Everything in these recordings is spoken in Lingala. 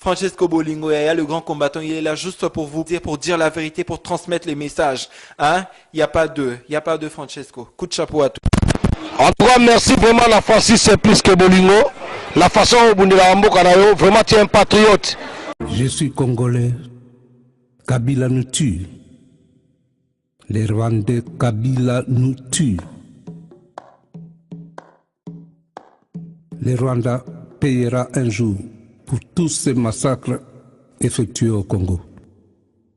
Francesco Bolingo Yaya, le grand combattant, il est là juste pour vous dire, pour dire la vérité, pour transmettre les messages. Hein? Il n'y a pas de, il n'y a pas de Francesco. Coup de chapeau à tous. En tout cas, merci vraiment la Francis plus que Bolingo. La façon obundela mboka na yo, vraiment tu es un patriote. Je suis congolais. Kabila nous tue. Les Rwandais Kabila nous tue. Le Rwanda payera un jour pour tous ces massacres effectués au Congo.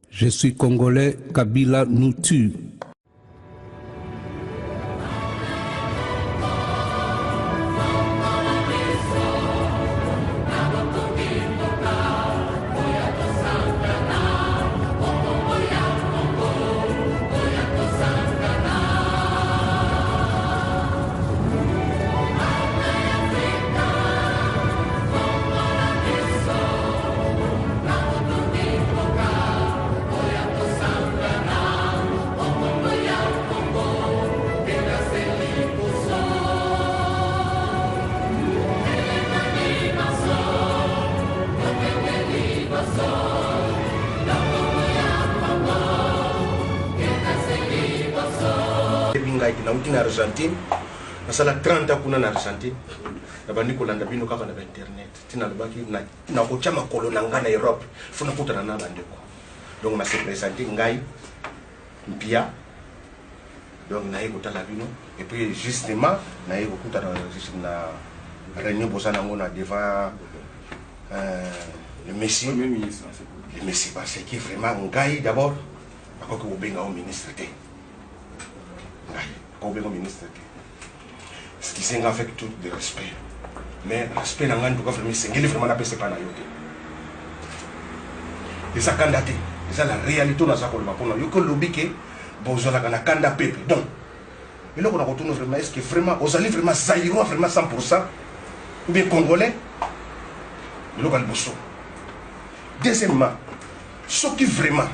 Je suis congolais, Kabila nous tue. Ngai nauti na Argentine, nasala 30 ans kuna na Argentine. Nabandi kolanda bino kaka na bainternet, ntina alobaki nakotya makolo na ngai na Europe, fo nakutana na bandeko. Donc nase présente ngai mpia, donc naye kotala bino et puis justement naye kokutana na réunion boza nango na devant le messie, le messie, parce que vraiment ngai d'abord nakoki kobenga o ministre te, ngai nakoki kobenga o ministre te. Excusez nga avec tout le respect, mais respect na ngai en tout cas vraiment esengeli vraiment napesa epai na yo te. Eza kanda te, eza la réalité oyo naza koloba mpona yo. Olobi ke bozalaka na kanda peuple, donc eloko na kotuna vraiment, est ce que vraiment ozali vraiment zaïrois vraiment 100 ou bien congolais? Eloko ya liboso. Deuxièmement, soki vraiment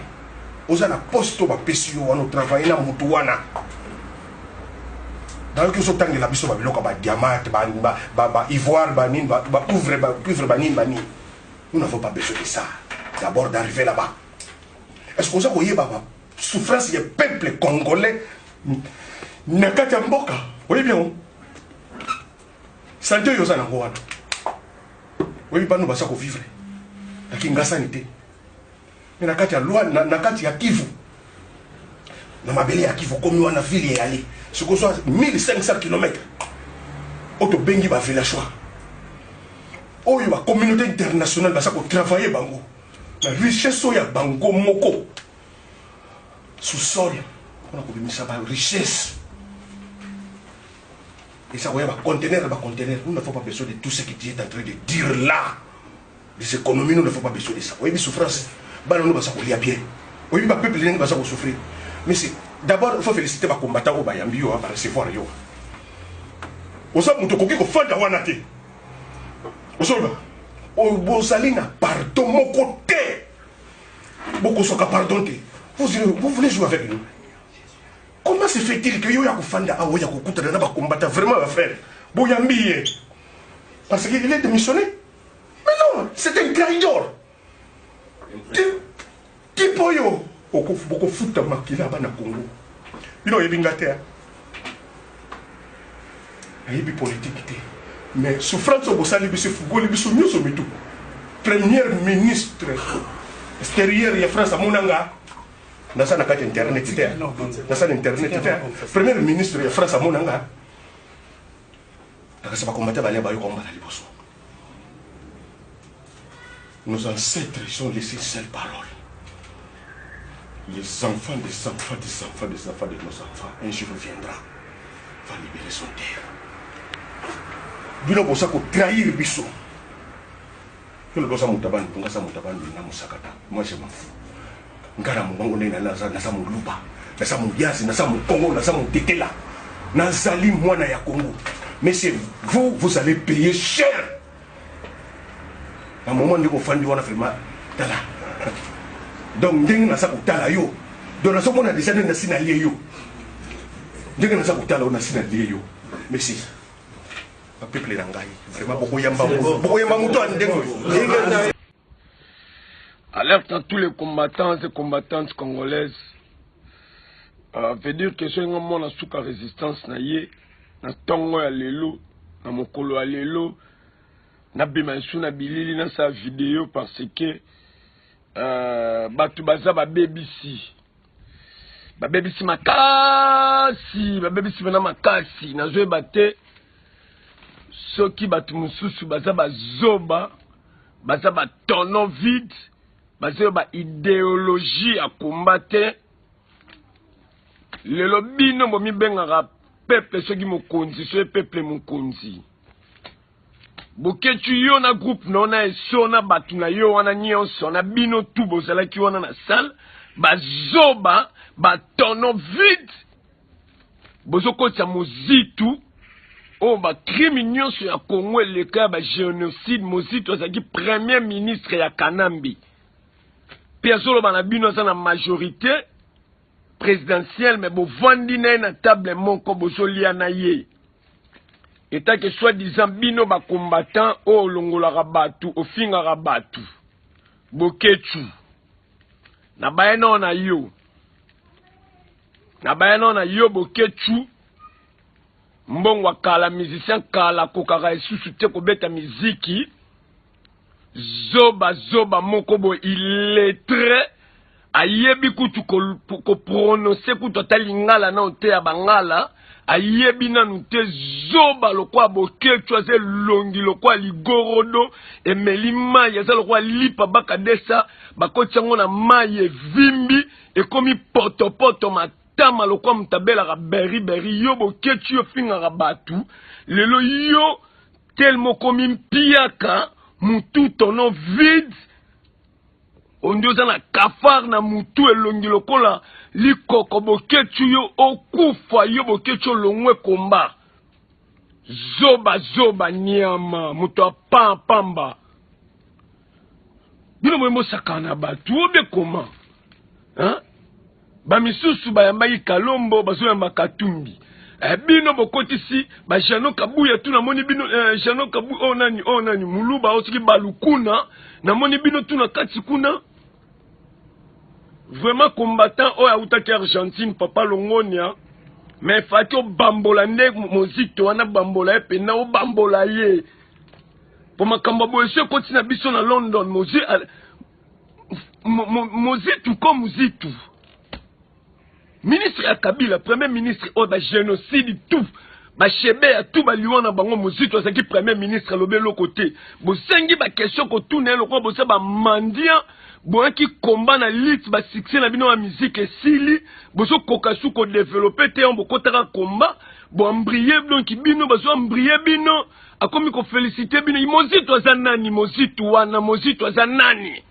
oza na poste oyo bapesi yo wana, otravaille na motu wana, nayoki ozotangela biso babiloko ya badiamant, baivoire, banini, baouvre, bacuivre, banini banini. Nous n'avons pas besoin de ça. D'abord d'arriver là-bas, est ce que oza koyeba basouffrance ya peuple congolais na kati ya mboka? Oyebi yango? Sante oyo oza nango wana, oyebi bano baza kovivre na Kingasani te, me na kati ya loi, na kati ya Kivu, na mabele ya Kivu, komi wana ville eyali sikozwa 1500 km oyo tobengi bavillageois, oyo bacommunauté internationale baza kotravaille bango na richesse oyo ya bango moko sous-sol mpona kobimisa barichesse, eza koya baconteneur na baconteneur. Nous n'avons pas besoin de tout ce que tu es en train de dire là, les économies, nous n'avons pas besoin de ça. Oyebi souffrance bana no baza kolia bien? Oyebi bapeuple ndenge baza kosouffrir? Mais c'est d'abord, il faut féliciter bacombattant oyo bayambi yo, barecevoir yo. Oza moto okoki kofanda wana te, ozoloba bozali na pardon moko te, bokozwaka pardon te. Vous voulez jouer avec nous? Comment se fait-il que yo ya kofanda awa, ya kokutana na bacombattant, vraiment bafrère boyambi ye parce qu'il est démissionné? Mais non, c'est un trahidor type oyo bokofuta makila bana Congo. Bino oyebi nga te, nayebi politike te, mais souffrance oyo bosali biso efungoli biso nyonso mitu. Premier ministre extérieur ya France amonanga, naza na kati ya internet te, naza na internet te. Premier ministre ya France amonanga, nakasi bakombata balia bayoka mbala liboso. Nos ancêtres, ils ont laissé une seule parole: les enfants des enfants des enfants des enfants de nos enfants, un jour viendra, va libérer son terre. Bino boza kotrahir biso. Bino boza moto abandi mpo ngaza moto abandi na mosakata. Moi, je m'en fous. Nga na mongongo ndenge naza moluba, naza moyazi, naza mokongo, naza motetela, nazali mwana ya Congo. Mais c'est vous, vous allez payer cher na moment ndenge ofandi wana. Vraiment, tala, donc ndenge naza kotala yo, donc nazomona déjà ndenge nasi nalie yo, ndenge naza kotala yo, nasi nalie yo. Merci bapeuple na ngai, vraiment bokoyamba, bokoyamba moto ya ndenge oyo. Alerte à tous les combattants et combattantes congolaises. Euh, veut dire que soki nga mwana suka résistance na ye na ntongo ya lelo na mokolo ya lelo nabima lisusu na bilili nasala video parce que euh, bato baza babebisi babebisi makasi babebisi mpena makasi nazoyeba te soki bato mosusu baza bazoba baza ba tonneau vide baza ba ideologie ya combat te lelo bino bomibengaka peuple soki mokonzi soki peuple mokonzi Boketshu yo na groupe na yo na Esso na batu na yo wana nionso na bino tout bozalaki wana na salle ba zoba ba tonneau vide bozokotisa mozitu oyo ba crime nionso ya Congo eleka ya ba genocide mozitu azalaki premier ministre ya Kanambe pe azoloba na bino aza na majorite presidentielle mais bovandi na ye na table moko bozolia na ye etant que soit disant bino ba combattant oyo olongolaka bato ofingaka bato boketshu na baye nao na yo na baye nao na yo boketshu mbongo ya kala musicien kala akokaka lisusu te kobeta miziki Zoba zoba moko boye illettre ayebi kutu ko prononcer kutu ata lingala nano te ya bangala ayebi nanu te zoba lokola boketshu aza elongi lokola ligorodo emeli mayi aza lokola lipa bakadesa bakoti yango na mayi evimbi ekomi potopoto matama lokola moto abelaka beri beri yo boketshu yo ofingaka batu lelo yo Tellement okomi mpiaka mutu tono vide ondi oza na cafard na mutu elongi lokola likoko boketshu yo okufa yo boketshu olongwe komba zoba zoba niama moto ya pamba bino boye bosakana na bato obe koma hein? Ba misusu bayambaki Kalombo bazoyamba Katumbi eh, bino bokotisi ba Jeannot Kabuya tu namoni bino eh, Jeannot Kabuya oyo oh, nani oyo oh, nani Muluba oyo oh, soki Balukuna namoni bino tu na kati kuna vraiment combattant oyo awutaki Argentine papa Longonia mais faki obambola nde mozito wana bambola ye pena obambola ye po makambo ya boye so ekoti na biso na London mozi Mozitu ko Muzitu ministre ya Kabila premier ministre oyo ba génocide tout bashebe ya tout baliwa na bango Mozitu azalaki premier ministre alobi eloko te bosengi ba question kotuna ye lokola boza ba mendiant boyaki combat na lutte ba succès na bino ya musique esili bozokoka su kodevelope te yango bokotaka combat boambrie donc bino bazoambrie bino akomi ko felicite bino mozito aza nani mozito wana mozito aza nani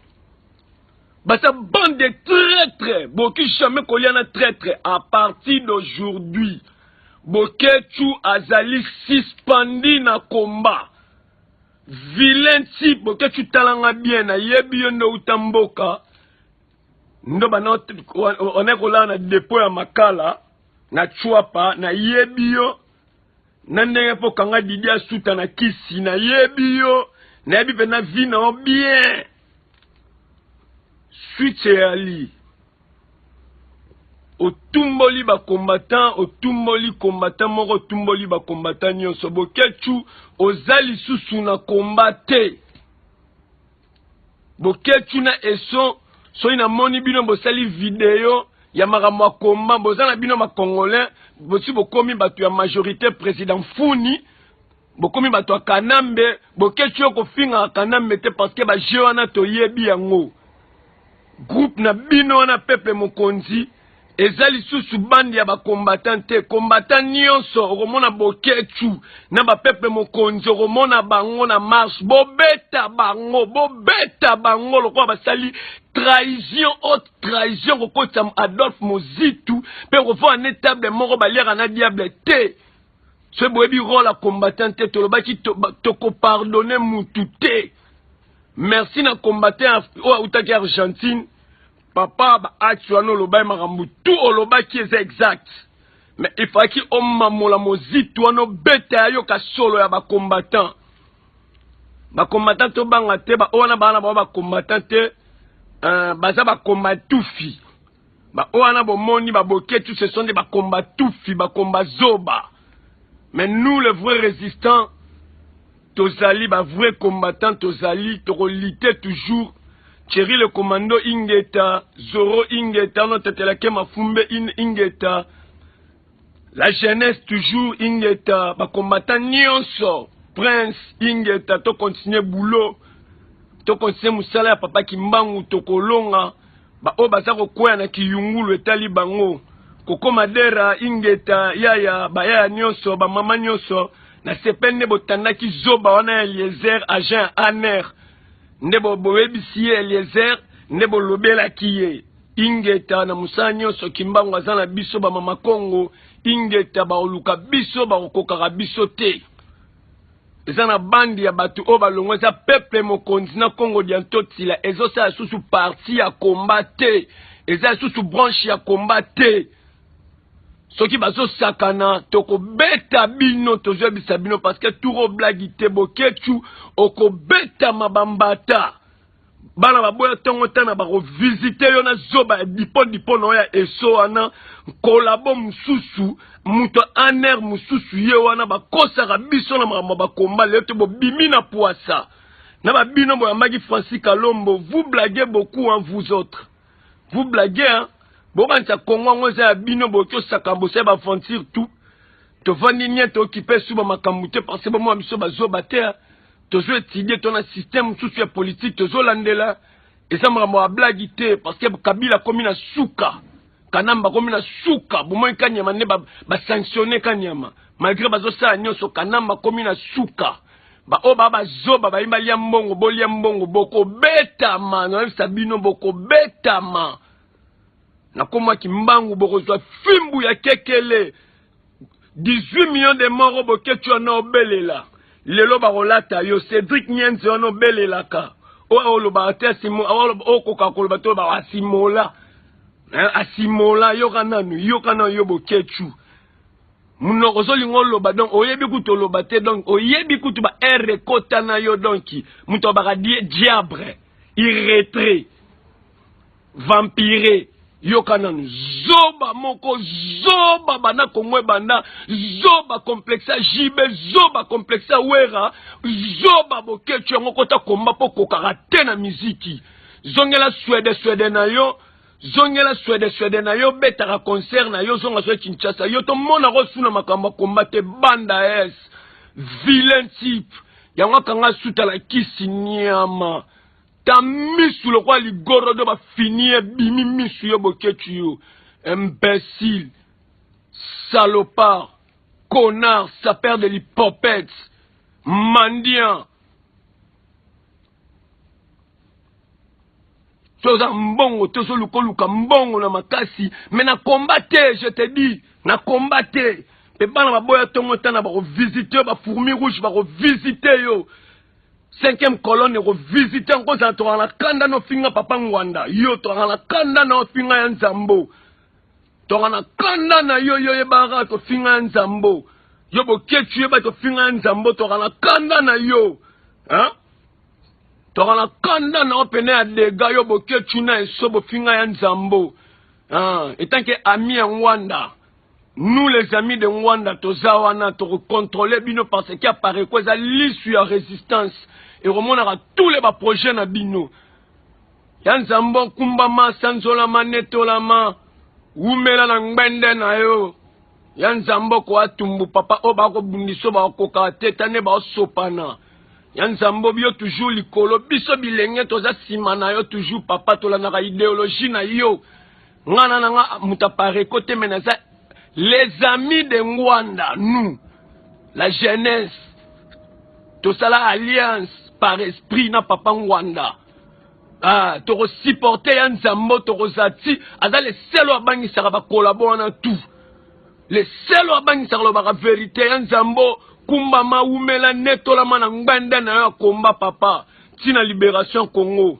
baza bande de traître boki jamais kolia na traître à partir d'aujourd'hui boketshu azali suspendu na combat vilain type boketshu talanga bien nayebi yo nde outa mboka ndo bana onaki kolala na depot ya makala na chwapa nayebi yo na ndenge mpo kanga Didi asuta na kisi nayebi yo nayebi mpenza vie na yo bien switch eyali otumboli ba combattant otumboli combattant moko otumboli ba combattant nyonso boketshu oza lisusu na combat te Boketshu na Esso soki na moni bino bosali video ya makambo ya combat boza na bino ba congolais bosi bokomi bato ya majorite president funi bokomi bato ya kanambe boketshu yo kofingaka kanambe te parce que ba jeu wana toyebi yango Groupe na bino wana peuple mokonzi eza lisusu bande ya ba combattant te combattant nionso okomona boketshu na ba peuple mokonzi okomona bango na marche bobeta bango bobeta bango lokola basali trahison haute trahison kokotisa Adolphe Mozitu mpe kovanda ne table moko baliaka na diable te soki boyebi role ya combattant te tolobaki tokopardonne mutu te Merci na combattant oyo awutaki Argentine papa ba actes wana olobaki makambo tout olobaki eza exact mais il fallaki omamola mozitu wana obeta ya yoka solo ya ba combattant ba combattant tobanga te ba oyo wana baa na bango ba combattant te. Baza ba combatufi. Ba oyo wana bomoni ba Boketshu, ce sont des ba combatufi, ba combazoba. Mais nous les vrais résistants, tozali ba vrais combattants, tozali toko lutter toujours. Thierry le commando ingeta, Zoro ingeta, no tetelake mafumbe ingeta. La jeunesse toujours ingeta, ba combattant nyonso, Prince ingeta, to continuer boulot, to continuer musala ya papa Kimbangu, tokolonga. Ba oyo baza kokwea na kiyungulu etali bango. Kokoma dera ingeta yaya, bayaya nyonso, ba mama nyonso, na sepe nde botandaki zoba wana ya Eliezer, agent ya ANR. Nde boyebisi ye Eliezer, nde bolobelaki ye. Ingeta na mosala nyonso Kimbangu aza na biso ba mama Kongo, ingeta baoluka biso bakokokaka biso te. Eza na bandi ya bato oyo balongwa, eza peuple mokonzi na Kongo diantotila, ezosala susu parti ya combat te, eza susu branche ya combat te. Soki bazosakana tokobeta bino, tozoyebisa bino parce que tour blague te. Boketshu okobetama bambata bana baboya ntongo tana bakovisite yo na zoba ya dipo dipo na oyo ya eso wana kolabo mosusu moto aner mosusu ye wana bakosaka biso na makambo bakomba. Lelo te bobimi na poasa na babino boyambaki Francis Kalombo. Vous blaguez beaucoup, hein, vous autres, vous blaguez, hein. Bokanisa Kongo yango eza ya bino, bokoki osaka bosala baaventure tout. Tovandi nie, tokipe su bamakambo te parce que bomona biso bazoba te. Tozo étudier to na système mosusu ya politique tozolandela, eza makambo ya blague te parce que Kabila akomi na suka, Kanamba akomi na suka. Bomoi Kanyama nde basanctionne ba Kanyama malgré bazosala nyonso. Kanamba akomi na suka. Baoyo baa bazoba bayi balia mbongo, bolia mbongo, bokobetama. Nayebisa bino, bokobetama. Nakomaki mbangu, bokozwa fimbu ya kekele. 18 millions de morts oyo Boketshu wana obelela lelo bakolata yo. Cédric Nyenze wana obelelaka oyo olobaka te, okoka koloba te, olobaka asimola asimola. Yoka nanu, yoka nanu yo Boketshu, monoko ozolinga oloba, donc oyebi kutu oloba te, donc oyebi kutu ba r ekota na yo. Donc moto abaka diabre irretré vampire. Yoka nanu, zoba moko zoba banda Kongo ebanda, zoba complexe ya JB, zoba complexe ya Wera, zoba Boketshu. Yango kota komba mpo kokaka te na miziki. Zongela Swede Swede na yo, zongela Swede Swede na yo, betaka concert na yo, zonga so Kinshasa. Yo tomona kosuna makambo ya komba te. Banda es vilain type yango akanga suta kisi nyama ta misu lokola ligorodo bafini ebimi misu. Yo Boketshu, yo imbécile, salopard, connard, sapeur de l'hypopète, mendiant. Toza mbongo, tozoluka oluka mbongo na makasi, mais na combat te. Je te dis, na combat te. Mpe bana baboya ntongo ntana bakovisite yo, bafourmi rouge bakovisite yo, cinquième colonne ekovisite yango. Kozala tokaka na kanda na ofinga papa Ngwanda, yo tokaka na kanda na ofinga ya Nzambo, tokaka na kanda na yo. Yo yebaka tofinga ya Nzambo, yo Boketshu yeba tofinga ya Nzambo, tokaka na kanda na yo, hein? Tokaka na kanda na yo pene ya dega. Yo Boketshu na eso bofinga ya Nzambo, hein? Etant que ami ya Ngwanda, nous les amis de Ngwanda, toza wana tokocontrôle bino parce que Apareco eza lisu ya résistance, ekomonaka tous les baprojet na bino ya Nzambe. Okumbama, sanzolama, netolama, wumela na ngbende na yo ya Nzambe. Okoatumbu papa oyo bakobundisa, bakokoka te tane baosopana ya Nzambe. Bio toujours likolo, biso bilenge toza nsima na yo toujours papa, tolandaka idéologie na yo. Nga na nga moto Apareco te, mais naza les amis de Ngwanda. Nous la jeunesse tosala alliance par esprit na papa Ngwanda. Ah, tokosupporte ya Nzambe, tokozala ti aza le seul oyo abangisaka bakolabo wana tout, le seul oyo abangisaka, lobaka vérité ya Nzambe. Kumbama, wumela, netolama na ngbende na yo ya komba papa, ntina libération Congo.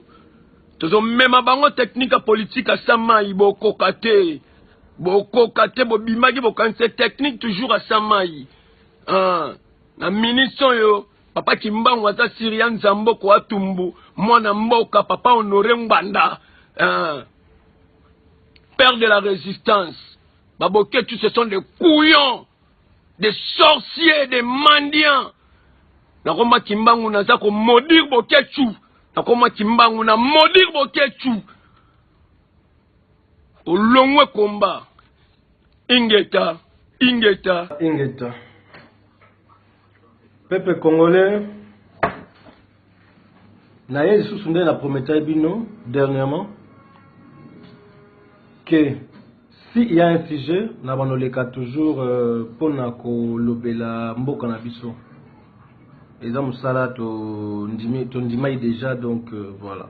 Tozomema bango technique ya politique asa mai, bokoka te, bokoka te. Bobimaki bokanisa technique toujours asa mai. Ah, na ministre oyo papa Kimbangu aza siri ya Nzambe koatumbu mwana mboka papa Honore Ngbanda. Hein. Père de la résistance. Baboketu, ce sont des couillons, des sorciers, des mendiants. Nakoma kimbangu naza ko maudire Boketshu. Nakoma kimbangu na maudire Boketshu. Olongwe combat. Ingeta, ingeta. Ingeta. Peuple congolais, naye lisusu nde na prometaki bino dernièrement que si il y a un sujet na banoleka toujours mpona kolobela mboka na biso eza mosala tondimai déjà donc voilà.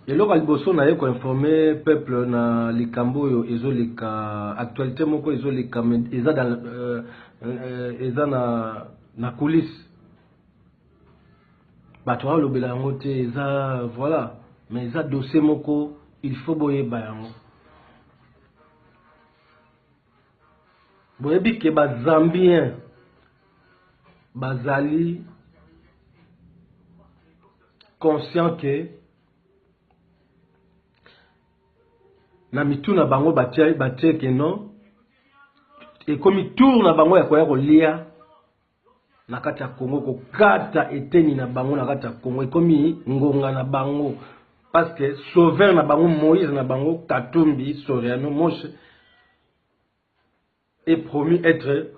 Eloko ya liboso naye koinforme peuple na likambo oyo ezoleka actualité moko ezoleka eza dans, eza na coulisse, bato balobela yango te, eza voilà, mais eza dossier moko il faut boyeba yango. Boyebi ke bazambien bazali conscient ke na mitu na bango batie ke non, ekomi tour na bango ya koya kolia na kati ya Congo, kokata eteni na bango na kati ya Congo, ekomi ngonga na bango parce que sauveur na bango Moïse na bango Katumbi Soriano Moshe est promis être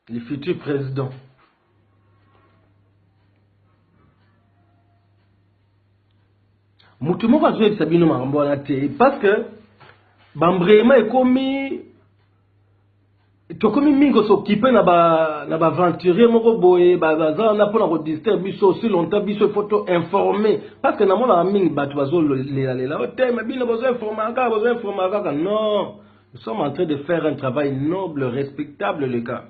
le futur président. Mutu moko azoyebisa bino makambo wana te parce que bambrema ekomi tokomi mingi kosokipe na baaventurier moko boye baza wana mpona kodistraire biso aussi longtemps biso il faut to informer parce que namonaka mingi bato bazolelalela te mais bino bozoinformaka kaka, bozoinformaka kaka. Non, nous sommes en train de faire un travail noble, respectable, les gars.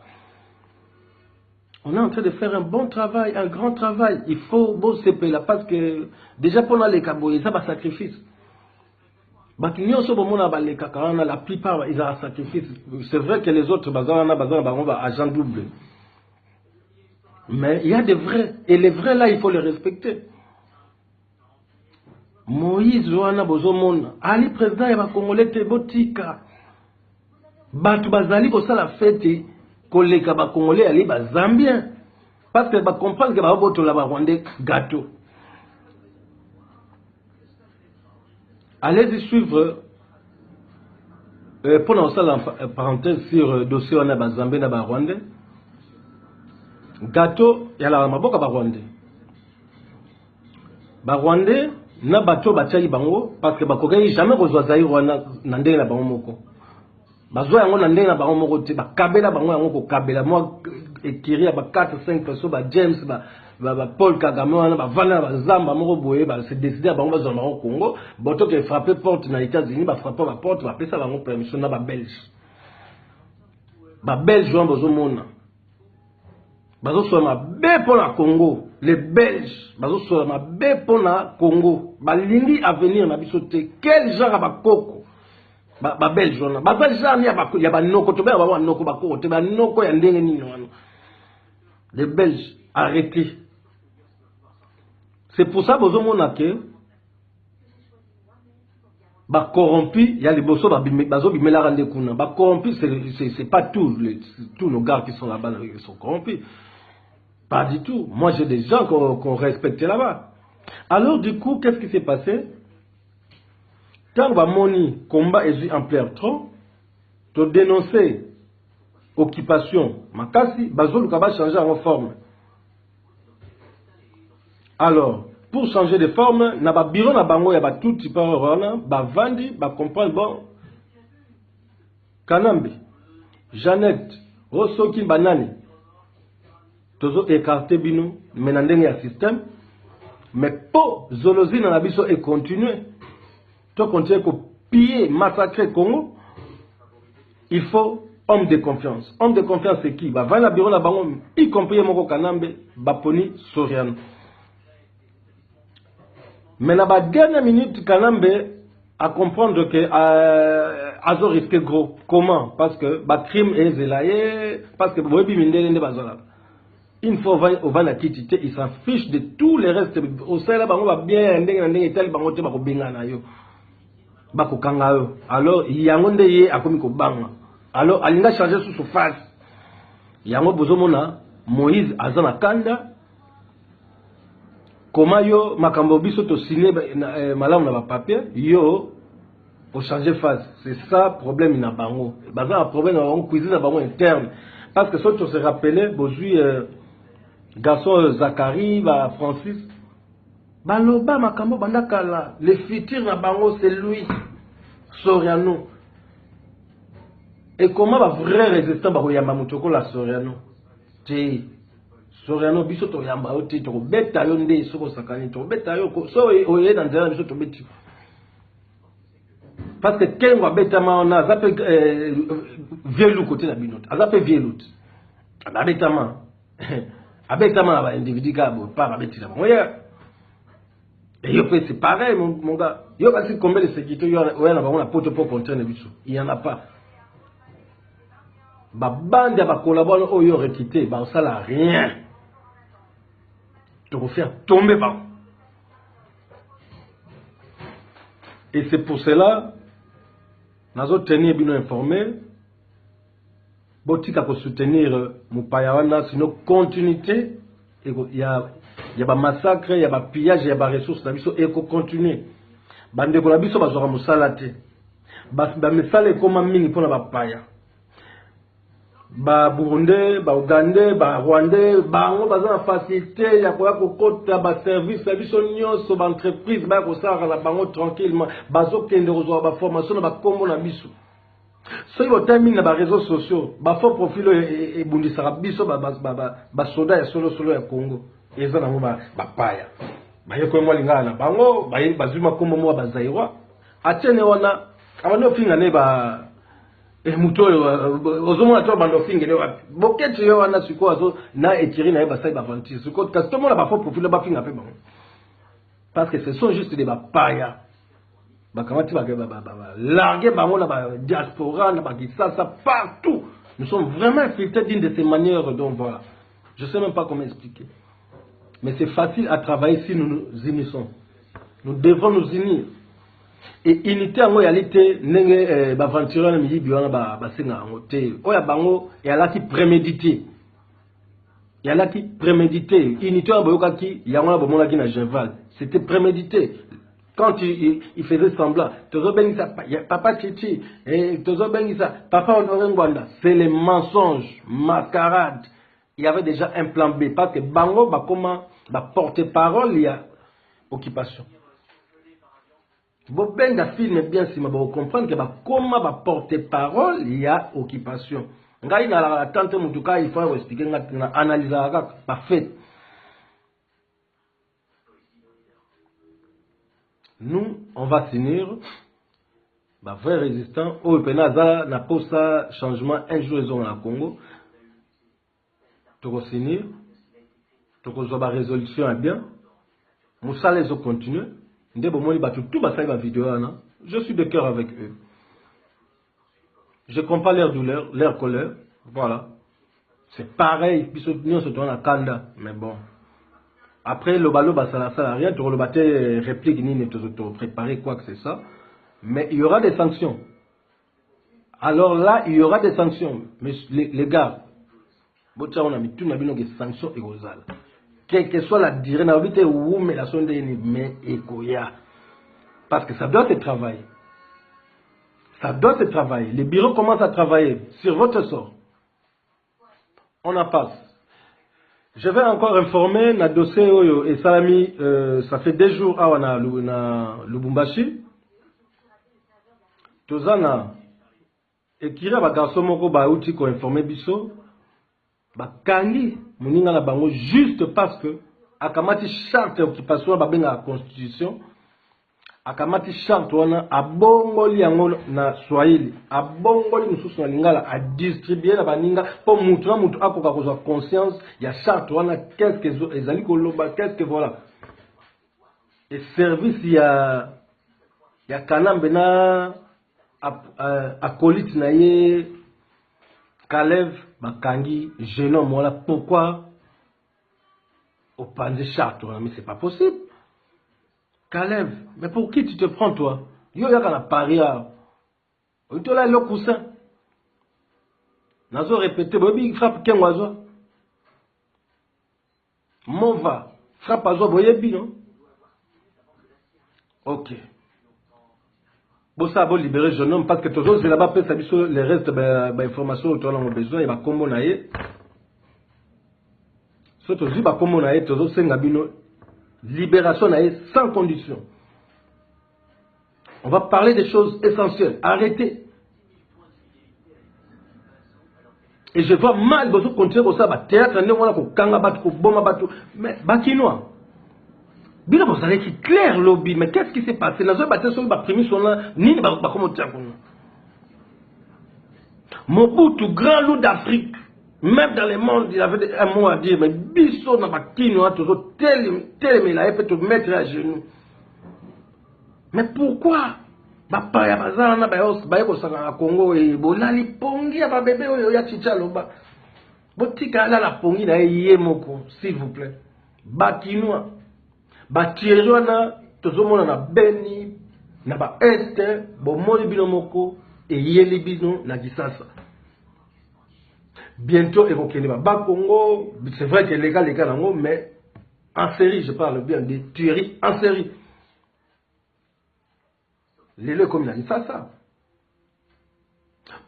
On est en train de faire un bon travail, un grand travail. Il faut bosser là parce que déjà pendant les kaboye, ça va sacrifice. Bato nyonso bomona balekaka wana, la plupart ezala sacrifice. C'est vrai que les autres baza wana, baza na bango ba agent double, mais il y a des vrais, et les vrais là il faut les respecter. Moïse wana bozomona ali président ya bakongolais te, botika bato bazali kosala fete koleka bakongolais ali bazambien parce que bacomprendre ke babotola barwandais gâteau. Allez-y suivre pour la parenthèse sur dossier wana ba Zambie na ba Rwandais. Gâteau ya la maboka ba Rwandais. Ba Rwandais na bato batiaki bango parce que bakokaki jamais kozwa Zaïre wana na ndenge na bango moko. Bazwa yango na ndenge na bango moko te, bakabela bango yango kokabela mwa écurie ya ba 4 5 personnes, ba James, ba ba Paul Kagame wana bavanda na bazamba moko boye, ba se décider bango bazwa bango Congo, boto ke frapper porte na États-Unis, ba frapper ba porte, bapesa bango permission na ba Belge. Ba Belge wana bozomona bazosola mabe mpona Congo, les Belges bazosola mabe mpona Congo, balingi avenir na biso te. Quel genre ya bakoko ba Belge wana, baza genre ya banoko, tobenga bango banoko, bakoko te, banoko ya ndenge nini wana. Les Belges, arrêtez. C'est pour ça bozomona ke ba corrompu ya liboso bazobimelaka nde kuna. Ba corrompu, c'est pas tous nos gars qui sont là-bas qui sont corrompus. Pas du tout. Moi j'ai des gens qu'on respecte là-bas. Alors du coup, qu'est-ce qui s'est passé? Tant bamoni combat ezwi ampleur trop, to dénoncer occupation makasi, bazoluka ba changer en forme. Alors, pour changer de forme, na ba bureau na bango ya ba tuti pa wana, ba vandi, ba comprendre bon. Kanambe, Jeannette, Rosoki banani. Tozo écarter bino, mais na ndenge ya système, mais po zolozina na biso e continuer. To continuer ko piller, massacrer Congo. Il faut homme de confiance. Homme de confiance c'est qui? Ba va na bureau na bango, y compris moko Kanambe, Baponi Soriano. Mais na ba dernière minute Kanambe a comprendre que azo risquer gros. Comment? Parce que ba crime ezelaye, parce que boyebi mindele nde bazala. Une fois ovandi na kiti te, il s'en fiche de tous les restes. Osalela bango ba bien ya ndenge na ndenge, etali bango te, bakobengana yo, bakokanga yo. Alors yango nde ye akomi kobanga, alors alinga changer susu face. Yango bozomona Moïse aza na kanda. Koma yo makambo biso tosigne malamu na bapapier, yo ochanger face. C'est ça problème na bango, baza na problème na bango, cuisine na bango interne. Parce que soki tose rappeler, bozwi garçon Zacharie, ba Francis baloba makambo banda kala, le futur na bango, c'est lui Soriano. Et comment ba vrai résistant bakoyamba moto okola Soriano te? Soriano, biso toyamba yo te, tokobeta yo nde soki osakani, tokobeta yo. So oye na nzela na biso, tobeti. Parce que Kengo abetama wana, aza mpe vieux loup côté na bino, aza mpe vieux loup te, abetama, abetama na baindividu kaka boye pa babetila bango ye. Et yo mpe, c'est pareil, mon gars. Yo kasi combien de sécurité oya na bango na poto mpo contraindre biso? Il y en a pas. Babande ya bakolabo oyo recruté, bakosala rien, tokofaire tomber bango. Et c'est pour cela nazotenir bino informé, botika kosoutenir mopaya wana, sinon continuité ya bamassacre, ya bapillage ya baressource na biso ekocontinue. Bandeko na biso bazwaka mosala te, bamisala ekóma mingi mpona bapaya, Baburundais, Baugandais, Barwandais. Bango baza na facilité ya koya kokota baservice na biso nyonso, baentreprise, baya kosalaka na bango tranquillement, bazokende kozwa baformation na bakombo na biso. Soki botali mingi na baréseaux sociaux, bafaux profil oyo ebundisaka biso basoda ya solosolo ya Congo, eza nango bapaya bayekoyi mwa lingala na bango, bazwi makombo moko bazaïrois, atiene wana, abandi ofinga ne ba moto oyo ozomona to banda ofingele wapi boketi yo wana. Sikoyo azo na écurie na ye, basali baventure. Sikoyo kasi tomona bafaux profil bafinga mpe bango, parce que ce sont juste des bapaya bakamati, largué bango na badiaspora, na bakisasa, partout. Nous sommes vraiment infiltrés d'une de ces manières. Donc voilà, je sais même pas comment expliquer, mais c'est facile à travailler si nous nous unissons. Nous devons nous unir, et unité yango eyali te ndenge baventure wana, miyibi wana basengaka yango te. Oyo ya bango eyalaki prémédité, eyalaki prémédité. Unité wana boyokaki yango wana, bomonaki na Genval, c'était prémédité. Quand il faisait semblant, tozobengisa papa Chichi, tozobengisa papa Honoré Ngbanda, c'est les mensonges, mascarade. Il y avait déjà un plan B, parce que bango bakoma baporte parole ya occupation. Bobenga film bien, nsima bokocomprendre ke bakoma baporte parole ya occupation. Ngai nalaka na tante motu kaka, il faut koexpliquer nga, na analysaka kaka bafait. Nous, on va s'unir, bavrai résistant oyo mpena aza na posa changement un jour ezonga na Congo. Tokos'unir, tokozwa barésolution ya bien, mosala ezocontinue. Nde bomoni bato tu basali bavideo wana, je suis de cœur avec eux, je comprends leur douleur, leur colère. Voilà, c'est pareil, biso nyonso toza na kanda. Mais bon, après lobaloba salasala rien, tokoloba te réplique nini topréparer, quoi que c'est ça. Mais il y aura des sanctions. Alors là, il y aura des sanctions. Mais les gars, botia na mitu na bino ke sanction ekozala, quelle que soit la durée. Nalobi te ewumela so ndeni, mais ekoya, parce que ça doit se travailler, ça doit se travailler. Les bureaux commencent à travailler sur votre sort. On en passe. Je vais encore informer na dossier oyo esalami, ça fait 2 jours awa na Lubumbashi. Toza na écurie ya bagarçon moko, bauti koinformer biso, bakangi moninga na bango juste parce que akamati charte ya occupation wana babengaka constitution. Akamati charte wana, abongoli yango na swahili, abongoli mosusu na lingala, adistribue na baninga mpo mutu na mutu akoka kozwa conscience ya charte wana, qu'est-ce que ezali koloba, qu'est-ce que voilà. E service ya Kanambe na acolyte na ye Kalev bakangi jeune homme wana. Pourquoi? Opanzi charte wana, mais c'est pas possible. Kalev, mais pour qui tu te prends toi? Yo yaka na Paris awa. Otola lo coussin. Nazo répéter, boyebi frappe kengo azwa. Mova, frappe azwa boyebi non? Ok. Bosala bo libérer jeune homme parce que tozozela bapesa biso le reste ba, ba information oyo toza nango besoin ya bakombo na ye. So tozwi bakombo na ye tozosenga bino libération na ye sans condition. On va parler des choses essentielles. Arrêtez. Et je vois mal bozo continuer kosala ba théâtre ndenge wana kokanga bato koboma bato mais bakinois bino bozalaki clair lobi mais qu'est-ce qui s'est passé nazoyeba te soki baprimise wana nini bakoma otia kuna mobutu grand loup d'afrique même dans le monde il avait un mot à dire mais biso na bakinois tozotelemela ye mpe tomettre à genoux Mais pourquoi bapaya baza wana baye kosaka na Congo e bolali pongi ya babebe oyo ya Chicha aloba botika alala pongi na ye ye moko s'il vous plaît bakinois batieri wana tozomona na Beni na ba est bomoni bino moko eyeli bino na Kisasa bientôt ekokende ba Bakongo c'est vrai que leka leka nango mais en série je parle bien des tueries en série lelo ekomi na Kinshasa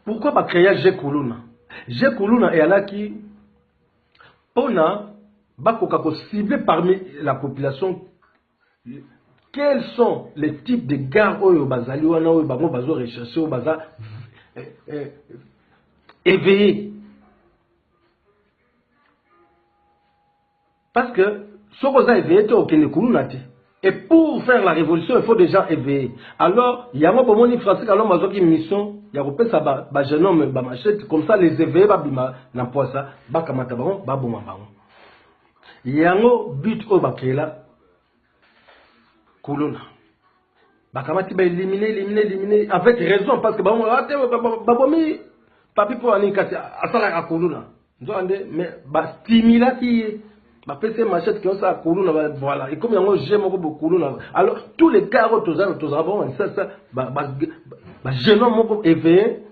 pourquoi bacrea G kuluna G kuluna eyalaki mpona bakoka kocible parmi la population quels sont les types de gars oyo bazali wana oyo bango bazo recherche oyo baza eh, eh, éveillé Parce que soki oza éveillé te okende kuluna te. Et pour faire la révolution, il faut des gens éveillés. Alors, yango bomoni Francis Kalombo azwaki mission ya kopesa ba, ba jeune homme ba machette comme ça les éveillés babima na mpwasa bakamata bango baboma bango. Yango but oyo bakela kuluna. Bakamati ba éliminer éliminer éliminer avec raison parce que bango ah, babomi papi mpo aningi kasi asalaka kuluna. Nzokande mais ba stimulaki ye bapesi ye machette ke osala kuluna voilà ekomi yango jeu moko bokuluna alors tous les gars oyo tozala tozala bango lisasa ba jeune homme moko éveillé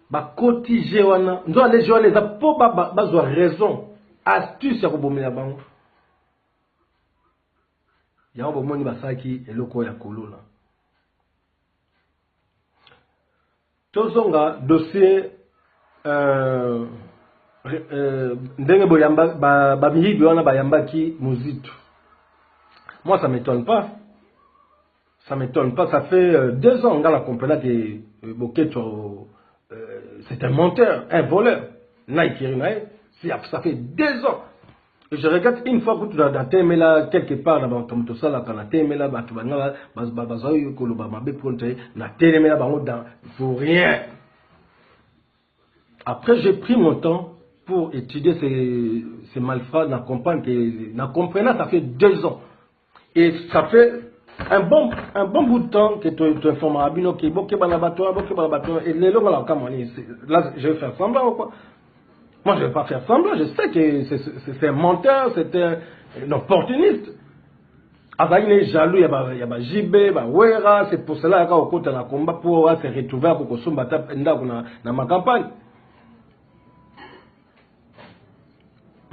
bakoti jeu wana nzokande jeu wana eza mpo bazwa raison astuce ya kobomela bango yango bomoni basalaki eloko ya kuluna Tozonga dossier euh, euh, ndenge boyamba ba, ba miyibi wana bayambaki Muzitu. Moi ça m'étonne pas. Ça m'étonne pas, ça fait euh, deux ans nga na comprena que euh, Boketshu euh, c'est un menteur, un voleur. Na ikiri na ye, ça fait deux ans. Je regrette une fois kutu na temela quelque part na makambo tosalaka na temela bato banga bazali koloba mabe contre na telemela bango dans pour rien. Après j'ai pris mon temps pour étudier ces, ces malfrats, na comprendre que na comprenant ça fait deux ans et ça fait un bon, un bon bout de temps que tu, tu informes bino que bokeba na bato bokeba na bato et lelo nga na kamwa nini là je vais faire semblant ou quoi moi je vais pas faire semblant je sais que c'est un menteur c'est un, un opportuniste azalaki ne jaloux ya ba ya ba JB ba Wera c'est pour cela aka okota na combat pour se retrouver akokosomba ata ndako na, na ma campagne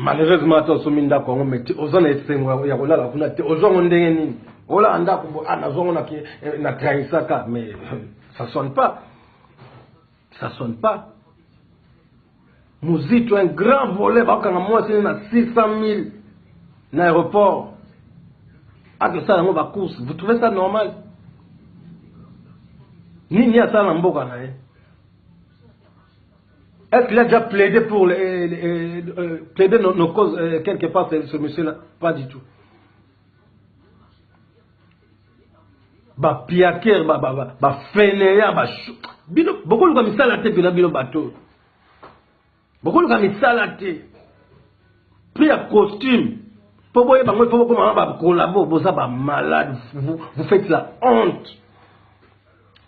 Malheureusement ata osombi ndako yango mais oza na esengo ya kolala kuna te ozwa yango ndenge nini olala ndako bo ah nazwa yango na, eh, na trahisaka mais ça sonne pas ça sonne pas Muzito un grand volet bakokanga mwasi na 600 000 na aéroport akosala yango bacourse vous trouvez ça normal nini asala na mboka na ye Est-ce qu'il a déjà plaidé pour les, les, euh, plaider nos, nos causes euh, quelque part, ce, ce monsieur-là Pas du tout. Ba piaker, ba ba ba, ba fainéant, ba bino bokoluka misala te bino bino bato. Bokoluka misala te. Prix ya costume. Po boyeba ngo il faut bokoma ba collabo, boza ba malade, vous, vous faites la honte.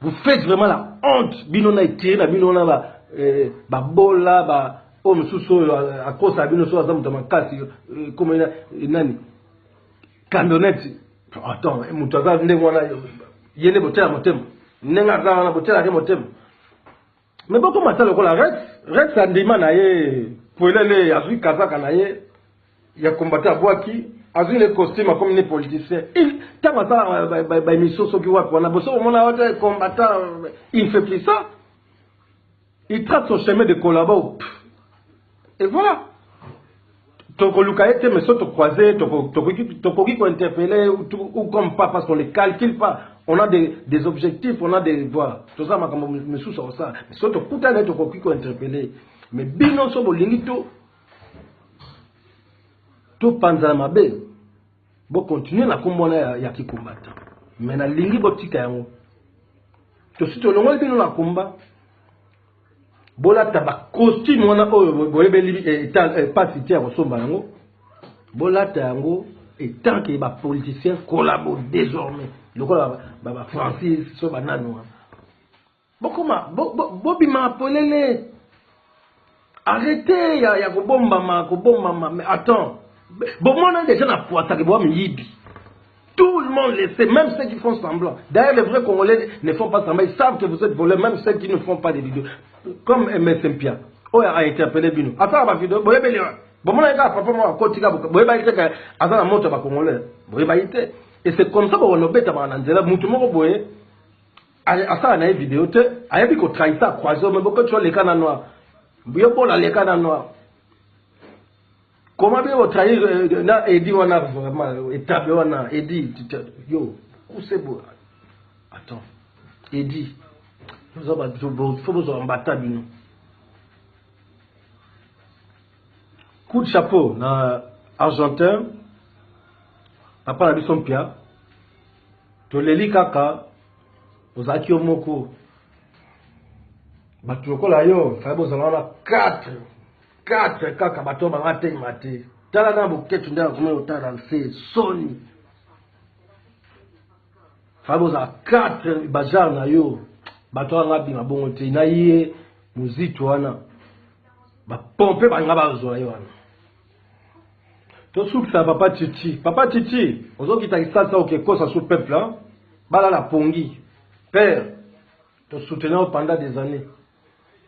Vous faites vraiment la honte. Bino na etire na bino na ba eh, ba bola ba Oyo mosusu oyo akosaka bino so aza moto ya makasi koma nani camionnette. Attends, moto aza ndenge wana, ye nde botyela motema ndenge aza wana, botyelaka ye motema. Mais bokoma ata lokola Rex. Rex andima na ye pwelele, azwi kazaka na ye ya combattant, abwaki, azwi ne costume, akomi ne politicien. Ntango asala baémission soki wapi wana, boso komona wate combattant, il ne fait plus ça, il trace son chemin de collabo et voilà. Tokoluka ye te, mais so tocroise, tokoki kointerpeller ou comme pas, parce qu'on ne calcule pas. On a des objectifs, on a des voies, toza makambo misusu akosala. Mais so tokutana ye, tokoki kointerpeller. Mais bino so bolingi to topanzana mabe, bocontinue na nkombo wana ya kikombata. Mais nalingi botika yango. Tosi tolongoli bino na komba, bolata bacostume wana oyo boyebeli pasi te ya kosomba yango, bolata yango etant que bapoliticien collabo désormais, lokola bafrancis so banani wana. Bokoma bobima polele, arrêtez ya kobombama kobombama. Mais attends, bomona déjà na poisake boa miyibi. Tout le monde le sait, même ceux qui font semblant. D'ailleurs, les vrais Congolais ne font pas semblant. Ils savent que vous êtes voleurs, même ceux qui ne font pas des vidéos. Comme MS Mpia, oyo a interpellé bino. Attends, ba vidéo, boyebeli wa. Bomona kaka papa moko akotika, boyebaki te ke aza na moto ya bacongolais. Boyebaki te. Et c'est comme ça bokona obetamaka na nzela. Mutu moko boye asala na ye vidéo te, ayebi kotrahisa, croise, mais bokoti oleka na noir. Yo bola leka na noir. Comment bien trahir na Edi wana, vraiment étable wana Edi yo kuse bo. Attends, Edi, faut bozwa mbata bino. Coup de chapeau na Argentin, papa na biso Mpia. Toleli kaka ozalaki yo moko. Bato lokola yo fai bozala wana 4 4 kaka bato banga telema te. Tala na boketu nde akomi otala nse soni. Fai bozala 4 bazar na yo, bato wana bima bongo te na ye mozito wana, bapompe banga bazwa ye wana. Tosukisa papa Chichi. Papa Chichi, ozokita kisasa, okekosa su peuple balala pongi. Père, tosoutenir pendant des années.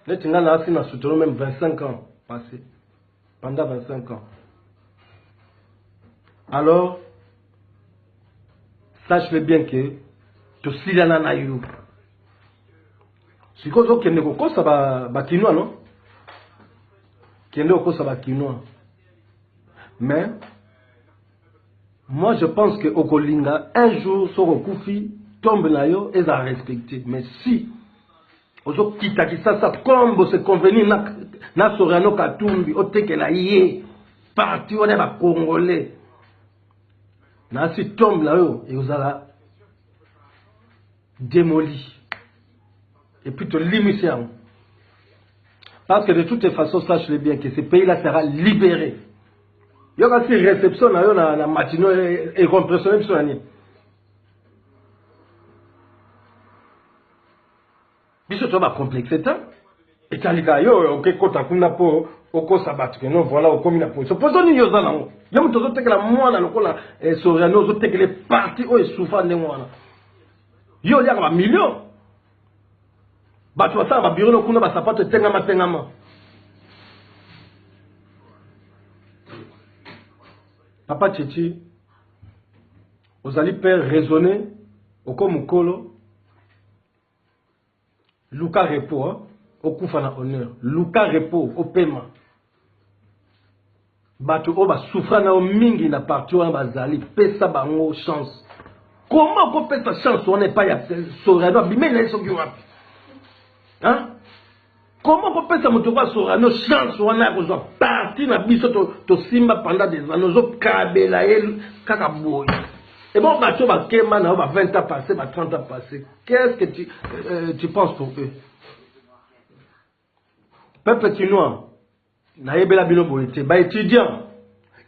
Neti nga na asi na soutenir même 25 ans passé, pendant 25 ans. Alors sache-le bien que tosilana na yo. Sikoyo ozokende kokosa bakinois, no kende kokosa bakinois. Mais moi je pense que okolinga un jour soki okufi, tombe na yo ezala respecté. Mais si ozokita Kisasa comme bose convenir na Soriano Katumbi, otekela ye parti wana ya bacongolais, nasi tombe na yo ekozala démoli et puis tolimisi yango. Parce que de toutes les façons, sache-le bien que ce pays-là sera libéré. Yoka si réception na yo na matino ecompressionne biso na nini. Biso toza bacomplexe te. Etalika yo okekota kuna mpo okosa bato ke non, voilà, okomi na position. Position nini oza nango? Yo moto ozotekela mwana lokola Soriano, ozotekela parti oyo esufa ndenge wana. Yo oliaka bamillion, bato basala babiro no kuna, basapato etengama tengama. Papa Chichi, ozali père raisonné, oko mokolo luka repos, hein? Okufa na honneur, luka repos, opema. Bato oyo basufra na yo mingi na parti wana bazali, pesa bango chance. Koma okopesa chance wana epai ya Soriano, abimeli na ye soki wapi, hein? Koma okopesa moto kwa Sorano chance wana ya kozwa parti na biso tosimba pendant des années, ozokabela ye kaka boye? Ebon, bato bakema na yo ba 20 ans passé, ba 30 ans passé, qu'est-ce que tu penses pour eux? Peuple kinois, nayebela bino boye te. Baétudiant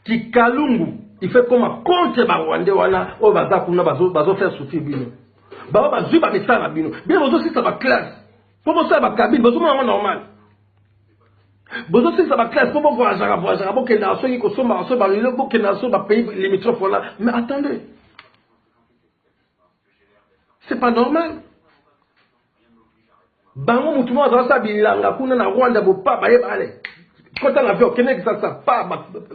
kikalungu, il fait koma contre barwandais wana oyo baza kuna, bazofaire souffrir bino. Bango bazwi bamisala na bino, bino bozosisa baclasse mpo bosala bacabine, bozomona yango normal. Bozosilisa ba classe po bo voyageaka voyageaka, bokendaka soki kosombaka soki balelo, bokendaka soki ba pays limitrophe wana. Mais attendez, c'est pas normal. Bango mutu moko azalasa bilanga kuna na Rwanda, bopa bayeba ale kota na avion kende Kisasa pa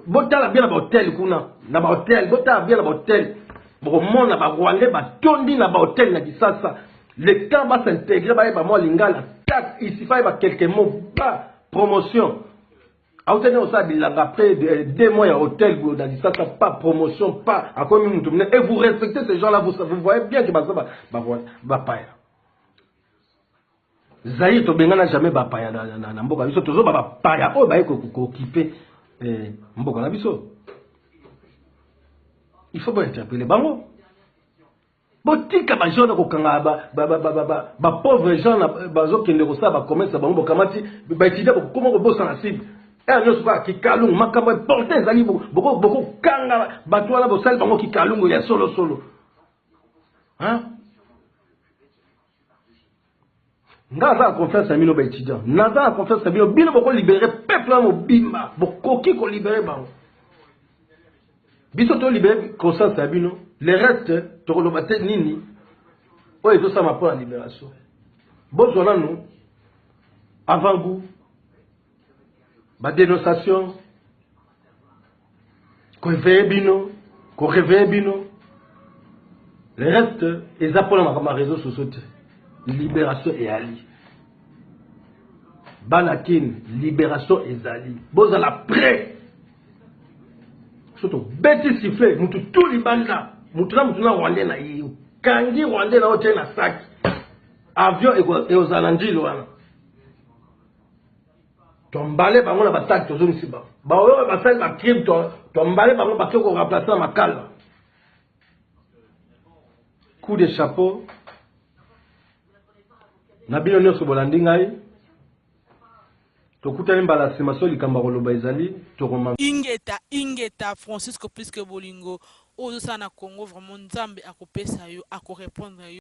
botala bien na bahotel kuna, na bahotel botala bien na bahotel, bokomona ba Rwandais batondi na bahotel na Kisasa. Le temps ba s'intégrer, bayeba mwa lingala tak ici, bayeba quelques mots ba promotion. Autani osala bilanga après 2 mois ya hôtel na Kisasa, pas promotion, pas akomi mutu monene. Et vous respectez ces gens là vous, vous voyez bien que baza bapaya. Zaire tobengana jamais bapaya na mboka biso. Tozoba bapaya oyo baye kooccuper mboka na biso. Il faut bointerpeller bango, botika bajeune kokanga bapauvre gens bazokende kosala bacommerce na bango. Bokamati baétudiant, bokoma kobosana cible ere nyonso kaka kikalungu. Makambo important ezali, bokokanga bato wana, bosali bango kikalungu ya solosolo. Nga aza na confiance na bino baétudiant, naza na confiance na bino. Bino bokolibérer peuple wana mobimba, bokoki kolibérer bango. Biso tolibérer conscience na bino, le reste tokoloba te. Nini oyo ezosala mpo na libération? Bozwa nanu avant goût badénonciation, koéveiller bino, koréveiller bino. Le reste eza mpona makambo ya réseau sociaux te. Libération eyali, bana Kini, libération ezali. Bozala prêt. So tobeti sifflet, mutu tu libanda, mutu na mutu na Rwandais na ye, okangi Rwandais na yo, tie na saki, avion ekozala na Ndjili wana, tombale bango na basaki, tozongisi bango. Baoyo basali bacrime, tombale bango, bake koremplacer na Makala. Coup de chapeau na bino nyonso bolandi ngai. Tokutani mbala nsima. So likambo ya koloba ezali, tokoma. Ingeta, ingeta, Francisco Puisque Bolingo oyo ozosala na Congo, vraiment Nzambe akopesa yo, akorépondre yo.